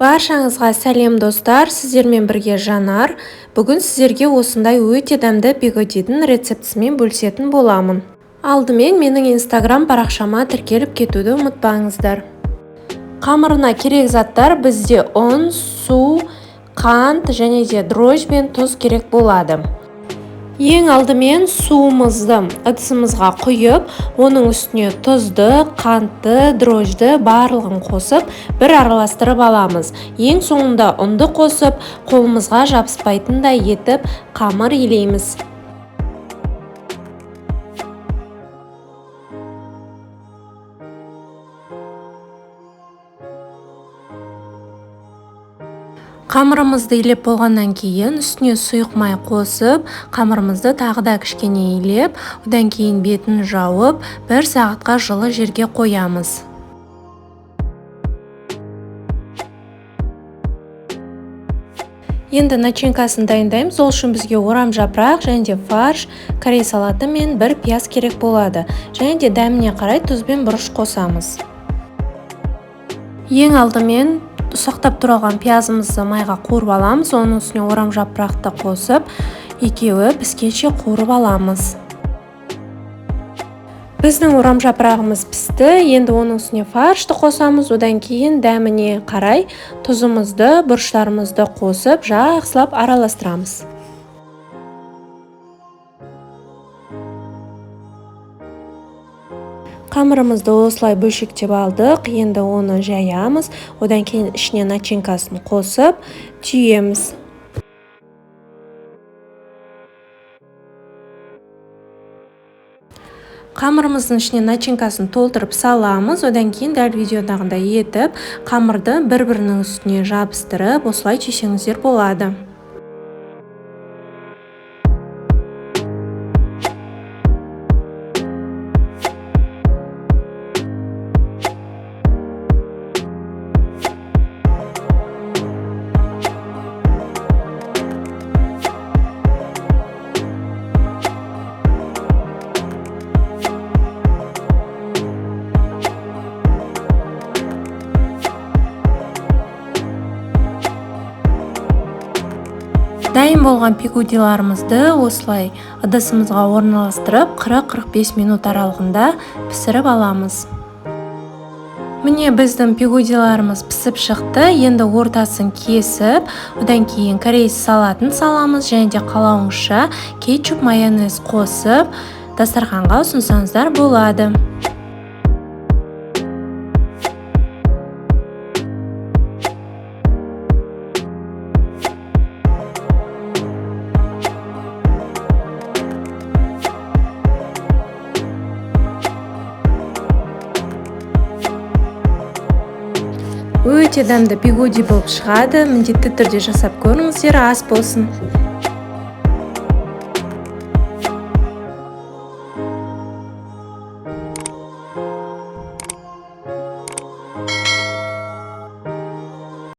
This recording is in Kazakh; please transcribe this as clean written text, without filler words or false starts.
Баршаңызға сәлем, достар! Сіздермен бірге Жанар. Бүгін сіздерге осындай өте дәмді пигодидің рецептісімен бөлісетін боламын. Алдымен менің инстаграм парақшама тіркеліп кетуді ұмытпаңыздар. Қамырына керек заттар: бізде ұн, су, қант және де дрожж бен тұз керек болады. Ең алдымен суымызды ыдысымызға құйып, оның үстіне тұзды, қантты, дрожжды барлығын қосып, бір араластырып аламыз. Ең соңында ұнды қосып, қолымызға жабыспайтындай етіп қамыр илейміз. Қамырымызды илеп болғаннан кейін үстіне сұйық май қосып, қамырымызды тағы да кішкене илеп, одан кейін бетін жауып, бір сағатқа жылы жерге қоямыз. Енді начинкасын дайындаймыз. Ол үшін бізге орам жапырақ және де фарш, корей салаты мен бір пияз керек болады. Және де дәміне қарай тұз бен бұрыш қосамыз. Ең алдымен ұсақтап туралған пиязымызды майға қуырып аламыз. Оның үстіне орам жапырақты қосып, екеуі піскенше қуырып аламыз. Біздің орам жапырағымыз пісті. Енді оның үстіне фаршты қосамыз. Одан кейін дәміне қарай тұзымызды, бұрыштарымызды қосып, жақсылап араластырамыз. Қамырымызды осылай бөлшектеп алдық. Енді оны жаямыз. Одан кейін ішіне начинкасын қосып, түйеміз. Қамырымыздың ішіне начинкасын толтырып саламыз. Одан кейін дәл видеодағындай етіп, қамырды бір-бірінің үстіне жабыстырып, осылай түйсеңіздер болады. Дайын болған пигодиларымызды осылай ыдысымызға орналастырып, 40-45 минут аралығында пісіріп аламыз. Міне, біздің пигодиларымыз пісіп шықты. Енді ортасын кесіп, одан кейін корей салатын саламыз және де қалауыңызша кетчуп, майонез қосып, дастарханға ұсынсаңыздар болады. Өте дәмді пигоди болып шығады. Міндетті түрде жасап көріңіздер. Ас болсын.